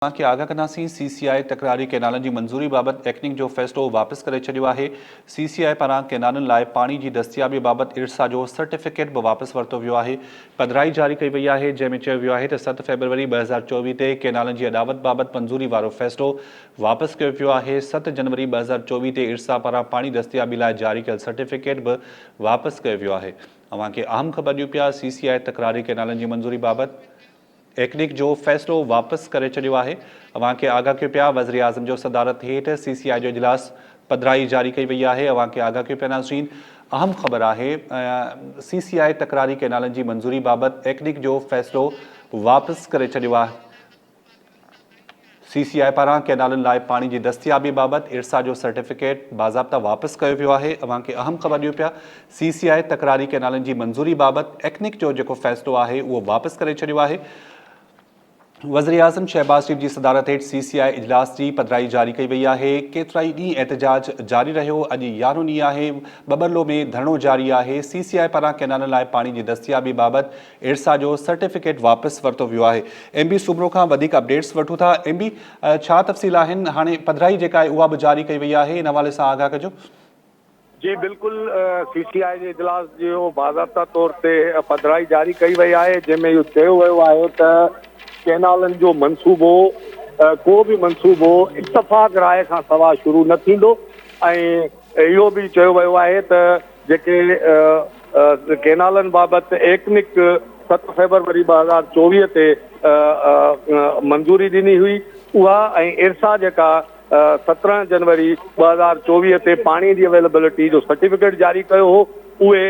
اوهان کي آگاهه ڪنداسين، سي سي آء تڪراري ڪئنالن جي منظوري بابت ايڪنڪ جو فيصلو واپس ڪري ڇڏيو آهي، سي سي آء پاران ڪئنالن لاء پاڻي جي دستيابي بابت ارسا جو سرٽيفڪيٽ به واپس ورتو ويو آهي، پڌرائي جاري ڪئي وئي آهي، جنهن ۾ چيو ويو آهي ته 7 فيبروري 2024 تي ڪئنالن جي اڏاوت بابت منظوري وارو فيصلو واپس ڪيو ويو آهي، 7 جنوري 2024 تي ارسا پاران پاڻي دستيابي لاء جاري ڪيل سرٽيفڪيٽ به واپس ڪيو ويو آهي، اوهان کي اهم خبر ڏيون پيا سي سي آء تڪراري ڪئنالن جي منظوري بابت. ايڪنڪ جو فيصلو واپس ڪري ڇڏيو آهي، اوهان کي آگاهه ڪيو پيا، وزيراعظم جو صدارت هيٺ سي سي آء جو اجلاس پڌرائي جاري ڪئي وئي آهي، اوهان کي آگاهه ڪيو پيا ناظرين اهم خبر آهي سي سي آء تڪراري ڪئنالن جي منظوري بابت ايڪنڪ جو فيصلو واپس ڪري ڇڏيو آهي، سي سي آء پاران ڪئنالن لاء پاڻي جي دستيابي بابت ارسا جو سرٽيفڪيٽ باضابطا واپس ڪيو ويو آهي، اوهان کي اهم خبر ڏيون پيا سي سي آء تڪراري ڪئنالن جي منظوري بابت ايڪنڪ جو جيڪو فيصلو آهي اهو واپس ڪري ڇڏيو آهي، وزيراعظم شهباز شريف جي صدارت هيٺ سي سي آء اجلاس جي پڌرائي جاري ڪئي وئي آهي، ڪيترائي ڏينهن احتجاج جاري رهيو، اڄ يارهون ڏينهن آهي، ٻٻرلو ۾ ڌرڻو جاري آهي، سي سي آء پاران ڪئنالن لاء پاڻي جي دستيابي بابت ارسا جو سرٽيفڪيٽ واپس ورتو ويو آهي. ايم بي سومرو کان وڌيڪ اپڊيٽس وٺون ٿا. ايم بي ڇا تفصيل آهن؟ هاڻي پڌرائي جيڪا آهي اها به جاري ڪئي وئي آهي ان حوالي سان آگاهه ڪجو. جي بلڪل سي سي آء جي اجلاس جو باضابطا طور تي پڌرائي جاري ڪئي وئي آهي جنهن ۾ اهو چيو ويو آهي ته ڪئنالن جو منصوبو ڪو به منصوبو اتفاق راء کان سوا شروع نه ٿيندو ۽ اهو به چيو ويو آهي ته جيڪي ڪئنالن بابت ايڪنڪ 7 فيبروري 2024 تي منظوري ڏني هئي اها ۽ ارسا جيڪا 17 جنوري 2024 تي پاڻي جي اويليبلٽي جو سرٽيفڪيٽ جاري ڪيو هو اهي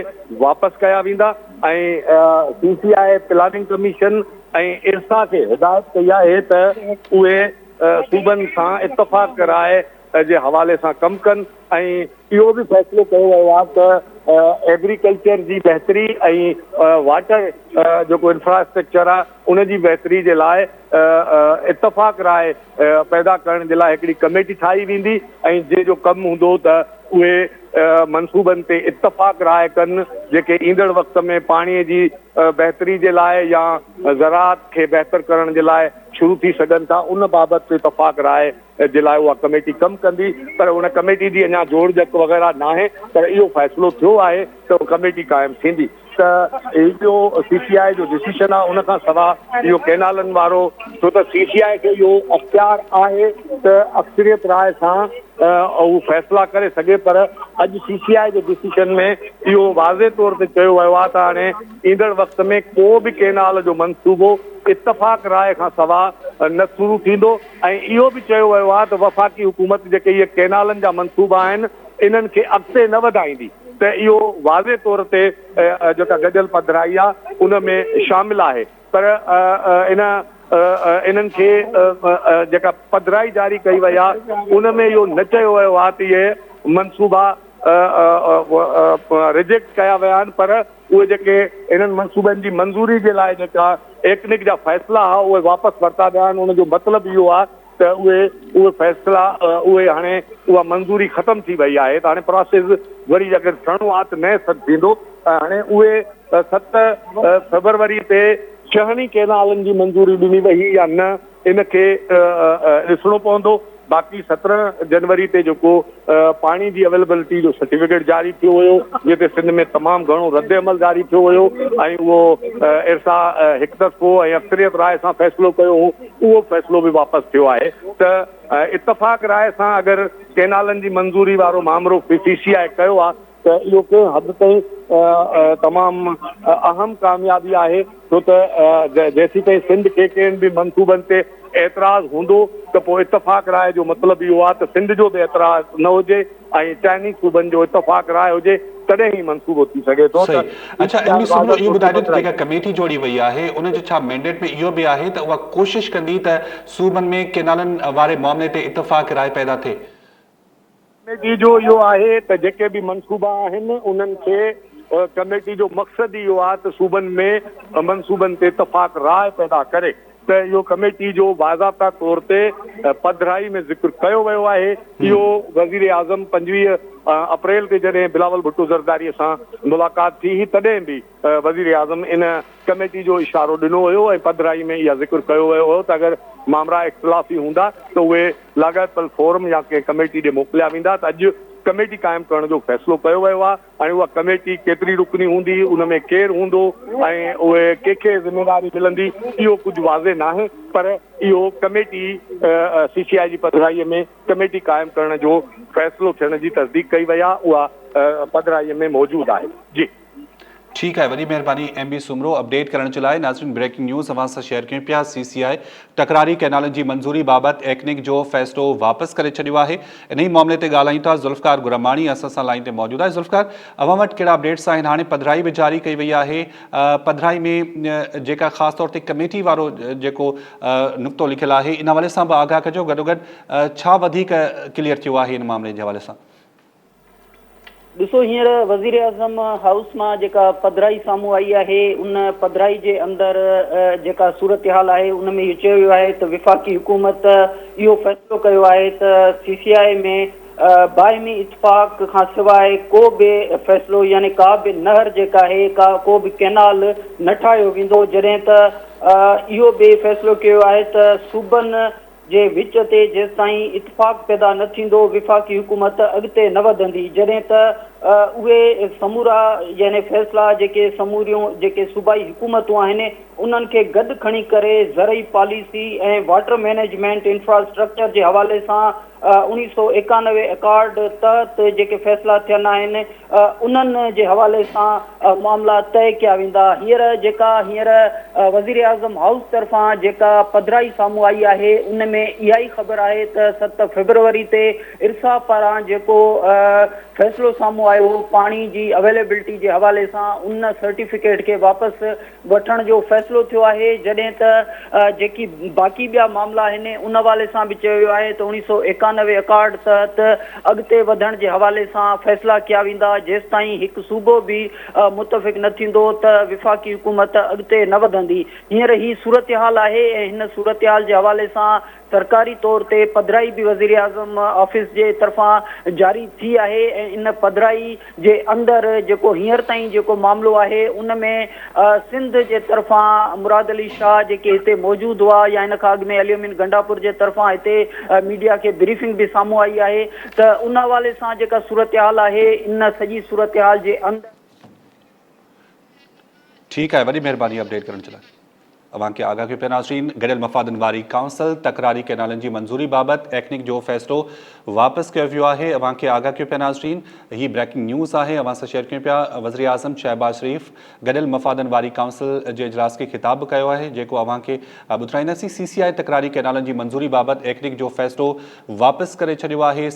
واپس ڪيا ويندا ۽ سي سي آء پلاننگ ڪميشن ۽ ارسا کي هدايت ڪئي آهي ته اهي صوبن سان اتفاق راء جي حوالي سان ڪم ڪن ۽ اهو به فيصلو ڪيو ويو آهي ته ايگريڪلچر جي بهتري ۽ واٽر جيڪو انفراسٽرڪچر آهي ان جي بهتري جي لاء اتفاق راء پيدا ڪرڻ جي لاء هڪڙي ڪميٽي ٺاهي ويندي ۽ جنهن جو ڪم هوندو ته اهي منصوبن تي اتفاق راء ڪن جيڪي ايندڙ وقت ۾ پاڻي جي بهتري جي لاء يا زراعت کي بهتر ڪرڻ جي لاء شروع ٿي سگهن ٿا ان بابت اتفاق راء جي لاء اها ڪميٽي ڪم ڪندي پر ان ڪميٽي جي اڃا جوڙجڪ وغيره ناهي پر اهو فيصلو ٿيو آهي ته ڪميٽي قائم ٿيندي ته اهو سي سي آء جو ڊسيشن آهي ان کان سوا اهو ڪينالن وارو ڇو ته سي سي آء کي اهو اختيار آهي ته اڪثريت راء سان اهو فيصلا ڪري سگهي پر اڄ سي سي آء جي ڊسيشن ۾ اهو واضح طور تي چيو ويو آهي ته هاڻي ايندڙ وقت ۾ ڪو به ڪينال جو منصوبو اتفاق راء کان سوا نه شروع ٿيندو ۽ اهو به چيو ويو آهي ته وفاقي حڪومت جيڪي اهي ڪئنالن جا منصوبا آهن انهن کي اڳتي نه وڌائيندي ته اهو واضح طور تي جيڪا گڏيل پڌرائي آهي ان ۾ شامل آهي پر ان انهن کي جيڪا پڌرائي جاري ڪئي وئي آهي ان ۾ اهو نه چيو ويو آهي ته اهي منصوبا ريجيڪٽ ڪيا ويا آهن پر اهي جيڪي انهن منصوبن جي منظوري جي لاء جيڪا ايڪنڪ جا فيصلا ها اهي واپس ورتا ويا آهن ان جو مطلب اهو آهي ته اهي اهي فيصلا اهي هاڻي اها منظوري ختم ٿي وئي آهي ته هاڻي پراسيس وري اگر ٿيڻو آهي ته نئين سر ٿيندو ۽ هاڻي اهي 7 فيبروري تي ڇهن ئي ڪئنالن جي منظوري ڏني وئي يا نه ان کي ڏسڻو پوندو باقي 17 جنوري تي جيڪو پاڻي جي اويلبلٽي جو سرٽيفڪيٽ جاري ٿيو هيو جنهن تي سنڌ ۾ تمام گهڻو رد عمل جاري ٿيو هيو ۽ اهو ارسا هڪ طرفو ۽ اڪثريت راء سان فيصلو ڪيو هو اهو فيصلو به واپس ٿيو آهي ته اتفاق راء سان اگر ڪينالن جي منظوري وارو مامرو سي سي آء ڪيو آهي ته اهو ڪنهن حد تائين تمام اهم ڪاميابي آهي ڇو ته جيسيتائين سنڌ کي ڪنهن به منصوبن تي اعتراض هوندو ته پوء اتفاق راء جو مطلب اهو آهي ته سنڌ جو به اعتراض نه هجي ۽ چئني صوبن جو اتفاق راء هجي تڏهن ئي منصوبو ٿي سگهي ٿو ته صحيح اڇا ايم بي سومرو اهو ٻڌائجو ته جيڪا ڪميٽي جوڙي وئي آهي ان جو ڇا مينڊيٽ ۾ اهو به آهي ته اها ڪوشش ڪندي ته صوبن ۾ ڪينالن واري معاملي تي اتفاق راء پيدا ٿئي؟ ڪميٽي جو اهو آهي ته جيڪي به منصوبا آهن انهن کي ڪميٽي جو مقصد اهو آهي ته صوبن ۾ منصوبن تي اتفاق راء پيدا ڪري ته اهو ڪميٽي جو باضابطا طور تي پڌرائي ۾ ذڪر ڪيو ويو آهي اهو وزيراعظم 25 اپريل تي جڏهن بلاول ڀٽو زرداري سان ملاقات ٿي هئي تڏهن به وزيراعظم ان ڪميٽي جو اشارو ڏنو هيو ۽ پڌرائي ۾ اها ذڪر ڪيو ويو هيو ته اگر مامرا اختلافي هوندا ته اهي لاڳاپيل فورم يا ڪنهن ڪميٽي ڏي موڪليا ويندا ته اڄ ڪميٽي قائم ڪرڻ جو فيصلو ڪيو ويو آهي ۽ اها ڪميٽي ڪيتري رڪني هوندي، ان ۾ ڪير هوندو ۽ اهي ڪنهن کي ذميواري ملندي اهو ڪجهه واضح ناهي پر اهو ڪميٽي سي سي آء جي پڌرائي ۾ ڪميٽي قائم ڪرڻ جو فيصلو ٿيڻ جي تصديق ڪئي وئي آهي اها پڌرائي ۾ موجود آهي. جي. ٺيڪ آهي وڏي مهرباني ايم بي سومرو اپڊيٽ ڪرڻ جي لاء ناظرين بريڪنگ نيوز اوهان سان شيئر ڪيون پيا سي سي آء تڪراري ڪئنالن جي منظوري بابت ايڪنڪ جو فيصلو واپس ڪري ڇڏيو آهي انهي معاملي تي ڳالهايون ٿا ذوالفقار گراماڻي اسان سان لائين تي موجود آهي ذوالفقار اوهان وٽ ڪهڙا اپڊيٽس آهن هاڻي پڌرائي به جاري ڪئي وئي آهي پڌرائي ۾ جيڪا خاص طور تي ڪميٽي وارو جيڪو نقطو لکيل آهي ان حوالي سان به آگاهه ڪجو گڏوگڏ ڇا وڌيڪ ڪليئر ٿيو آهي ان معاملي جي حوالي سان. ڏسو هينئر وزيراعظم هائوس مان جيڪا پڌرائي سامهون آئي آهي ان پڌرائي جي اندر جيڪا صورتحال آهي ان ۾ اهو چيو ويو آهي ته وفاقي حڪومت اهو فيصلو ڪيو آهي ته سي سي آء ۾ باهمي اتفاق کان سواء ڪو به فيصلو يعني ڪا به نهر جيڪا آهي ڪا ڪو به ڪينال نه ٺاهيو ويندو جڏهن ته اهو به فيصلو ڪيو آهي ته صوبن جي وچ تي جيستائين اتفاق پيدا نه ٿيندو وفاقي حڪومت اڳتي نه وڌندي جڏهن ته اهي سمورا يعني فيصلا جيڪي سموريون جيڪي صوبائي حڪومتون آهن انهن کي گڏ کڻي ڪري زرعي پاليسي ۽ واٽر مئنيجمينٽ انفراسٽرڪچر جي حوالي سان 1991 اڪارڊ تحت جيڪي فيصلا ٿين آهن انهن جي حوالي سان معاملا طئي ڪيا ويندا. هينئر جيڪا هينئر وزيراعظم هائوس طرفان جيڪا پڌرائي سامهون آئي آهي ان ۾ اها ئي خبر آهي ته ست فيبروري تي ارسا پاران جيڪو فيصلو سامهون آيو هو پاڻي جي اويليبلٽي جي حوالي سان ان سرٽيفڪيٽ کي واپس وٺڻ جو فيصلو ٿيو آهي جڏهن ته جيڪي باقي ٻيا معاملا آهن ان حوالي سان به چيو ويو آهي ته 1991 اڪارڊ تحت اڳتي وڌڻ جي حوالي سان فيصلا ڪيا ويندا جيستائين هڪ صوبو به متفق نه ٿيندو ته وفاقي حڪومت اڳتي نه وڌندي هينئر هي صورتحال آهي ۽ هن صورتحال جي حوالي سان سرڪاري طور تي پڌرائي به وزيراعظم آفيس جي طرفان جاري ٿي آهي ۽ ان پڌرائي جي اندر جيڪو هينئر تائين جيڪو معاملو آهي ان ۾ سنڌ جي طرفان مراد علي شاهه جيڪي هتي موجود هئا يا ان کان اڳ ۾ علي امين گنڊاپور جي طرفان هتي ميڊيا کي بريفنگ به سامهون آئي آهي ته ان حوالي سان جيڪا صورتحال آهي ان سڄي صورتحال جي اندر. ٺيڪ آهي وڏي مهرباني اپڊيٽ ڪرڻ جي لاء. اوهان کي آگاهه ڪيو پيا ناظرين گڏيل مفادن واري ڪائونسل تڪراري ڪئنالن جي منظوري بابت ايڪنڪ جو فيصلو واپس ڪيو ويو آهي اوهان کي آگاهه ڪيو پيا ناظرين هي بريڪنگ نيوز آهي اوهان سان شيئر ڪيون پيا وزيراعظم شهباز شريف گڏيل مفادن واري ڪائونسل جي اجلاس کي خطاب به ڪيو آهي جيڪو اوهان کي ٻڌرائينداسين سي سي آء تڪراري ڪئنالن جي منظوري بابت ايڪنڪ جو فيصلو واپس ڪري ڇڏيو آهي.